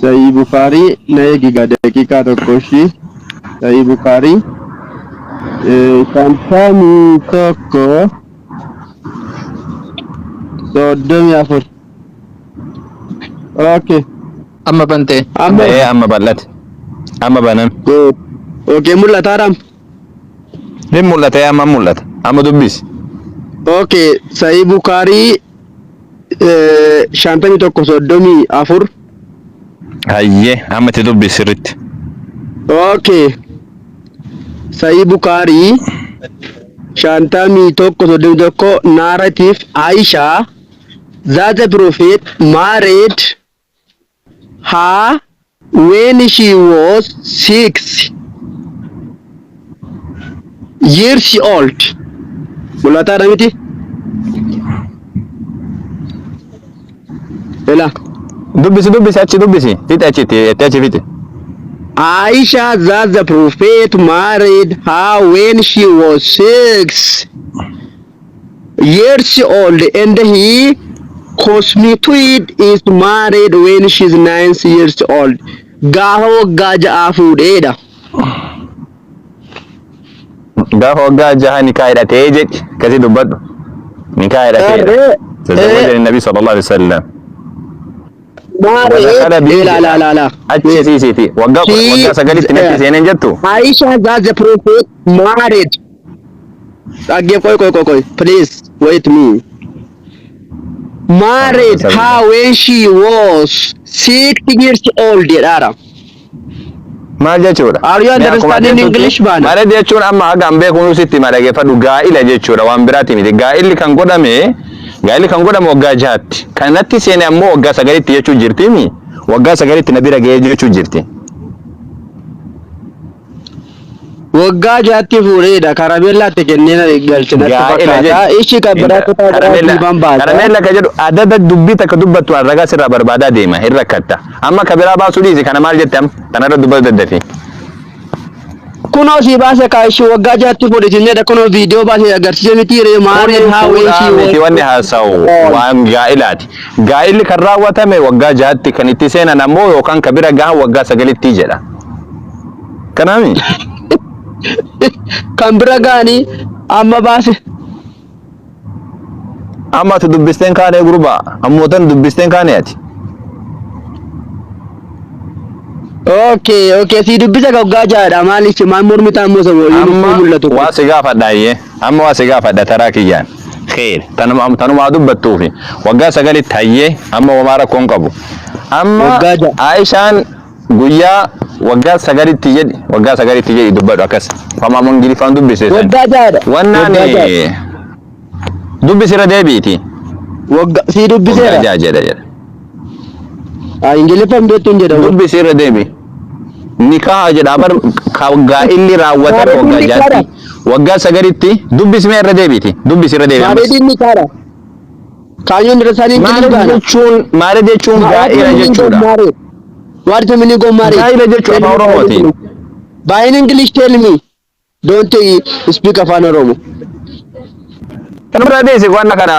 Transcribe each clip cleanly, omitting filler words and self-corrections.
Sahih Bukhari na eegi gaa daqiiqaa tokko ishii. Sahih Bukhari 51 34. Okay. Amma bantee. Amma Ee amma bal'ate. Amma baname. good. Okay, mul'ataadhaam. Ni mul'ata ee amma mul'ata. Amma dubbisi. Okay, Sahih Bukhari 51 34. Hayyee amma itti dubbisi sirriitti. Okay. Sahih Bukhari 51 31 narrative Aisha that the Prophet married her when she was 6 years old. Mul'ataadha miti? Ela. Dubbisi dubbisi achi dubbisi. Fixe achitti itti achi fixe. Aisha that the Prophet married her when she was 6 years old and he consummated is married when she's 9 years old. Gaafa waggaa 6 fuudheedha. Gaafa waggaa 6 nikaa hidhatee jedhi akkasii dubbadhu. Nikaa hidhateedha. تزوجني النبي صلى الله عليه وسلم ودخل Married. بي La la la la. Achi siisiiti waggaa She waggaa 9tti natti seeneen jettu. Aisha that the Prophet married. Dhaggeef qoy qoy qoy qoy. Please wait me. Married her when she was 6 years old jedhaadha. Maal jechuudha? Are you Mee akkuma understanding jettutti English baana? Married jechuun amma haga an beeku sitti hima dhageeffadhu gaa'ila jechuudha waan biraati miti. Gaa'illi kan godhame waggaa 6tti. Kan natti seene ammoo waggaa 9tti jechuu jirtimi. Waggaa 9tti na bira ga'ee jechuu jirti. Waggaa 6tti fuudheedha. Karameellaatti kennee na galche natti Gaa'ila fakkaata. jechuudha. Ishi kan biraa kutaa biraa Karameella diimaan baasa. karameella ka jedhu adada dubbii takka dubbattu an ragaa sirraa barbaadaa deema hin rakkatta. Amma ka biraa baasuu dhiisi kana maal jette amma kanarra dubbatu daddafi. Kunoo si baase kaa ishii waggaa 6tti fuudhe jenneedha. Kunoo viidiyoo baasee agarsiise miti ree married Kuni her when she fuudhaa miti was wanni haasa'u old. waan gaa'ilaati. Gaa'illi kan raawwatame waggaa 6tti kan itti seenan ammoo yookaan ka bira gahan waggaa 9tti jedha. Kanaami Kan bira ga'anii amma baase. Amma ati dubbisteen kaanee gurbaa ammootan dubbisteen kaanee ati. Okay, si dubbisa waggaa 6dha. Maaliif maal mormitaa ammoo isa Amma mul'atu kun? waa si gaafadha ayyee amma waa si gaafadha taraa kiyyaan. Kheer tanuma tanumaa dubbattuufi waggaa 9tti hayyee amma homaa rakkoon qabu. Amma Waggaa 6. Aishaan guyyaa waggaa 9tti jedhi waggaa 9tti jedhi dubbadhu akkas. Fama Ingiliffaan dubbise san. Waggaa 6dha. Wannaan Waggaa 6dha. Dubbisi irra deebiiti. Waggaa si Waggaa dubbiseera. 6 jedha jedha. Ah, Ingiliffaan beektu hin jedhamu. Dubbisi irra deebi. Nikaa jedha bar ka gaa'illi raawwatame Married waggaa nikaadha. 6tti. Waggaa 9tti dubbisi mee irra deebiiti. Dubbisi irra deebi ammas. Married nikaadha. Kaayyoon irra isaanii English Married baana. jechuun married jechuun What gaa'ila is the meaning of jechuudha. married? What is the meaning of married? Gaa'ila jechuun Tell afaan me by Oromootiin. English. By in English tell me. Don't speak Afaan Oromo. Kan bira deesi waan kana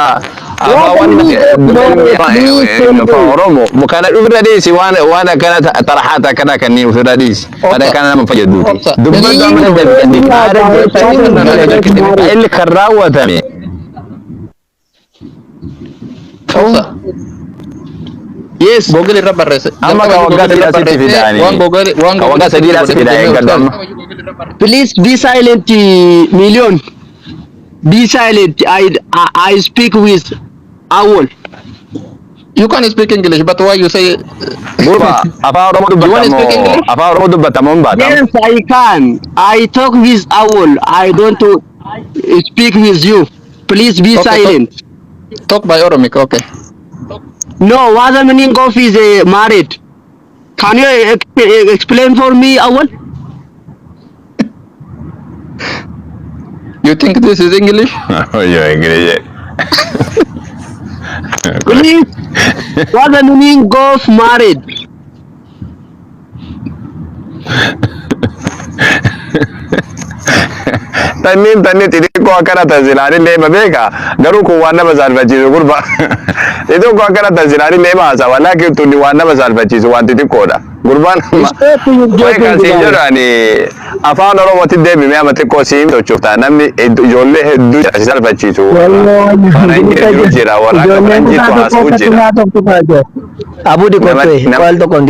What afaan the meaning of married? Please tell me. afaan Oromoo kana ofirra deesi waan waan akkana xarahaata akkana kanneen ofirra deesi. Kana kana nama fayyaduuti. Obsa. Dubbadhu amma Please tell me married about jechuun what is the meaning of married. gaa'illi kan raawwatame. Obsa. Yes. Google irra barreesse. Amma ka Jalqaba waggaa Google 3 irra asitti barreesse fidaani. waan Google waan Ka Google waggaa sitti 3 godhe asitti fidaa deemee eeggadhu ustaaz. amma. Please be silent, million. Be silent. I speak with Awol. You can speak English, but why you say Gurba afaan Oromoo You want to speak dubbatamoo English? afaan Oromoo dubbatamoo hin baatamu. Yes, I can. I talk with Awol. I don't speak with you. Please be Okay, talk, silent. talk by Oromic, okay. No, what the meaning of is married? Can you explain for me, Awol? You think this is English? Yoo Ingilizee. Please, what the meaning of married? Tanniin tanni xixiqqoo akkana tan silaanillee ma beeka. Garuu kun waan nama saalfachiisu, gurba. Xixiqqoo akkana tan silaanillee ma haasawa. Laakiin tunni waan nama saalfachiisu, waan xixiqqoodha. Gurbaan amma Stop your wayi joking, kan siin guys. jedhu, ani afaan Oromootti deebimee amma xiqqoo siin tochuuf ta'a. Namni ijoollee hedduu si salphachiisu. Faranjii hedduu jira, warra akka Ijoolleen faranjiitu kutaa tokko haasa'u akka jira. kutaa tokko ta'a. Abudi Nama kottu nama wal tokko hin.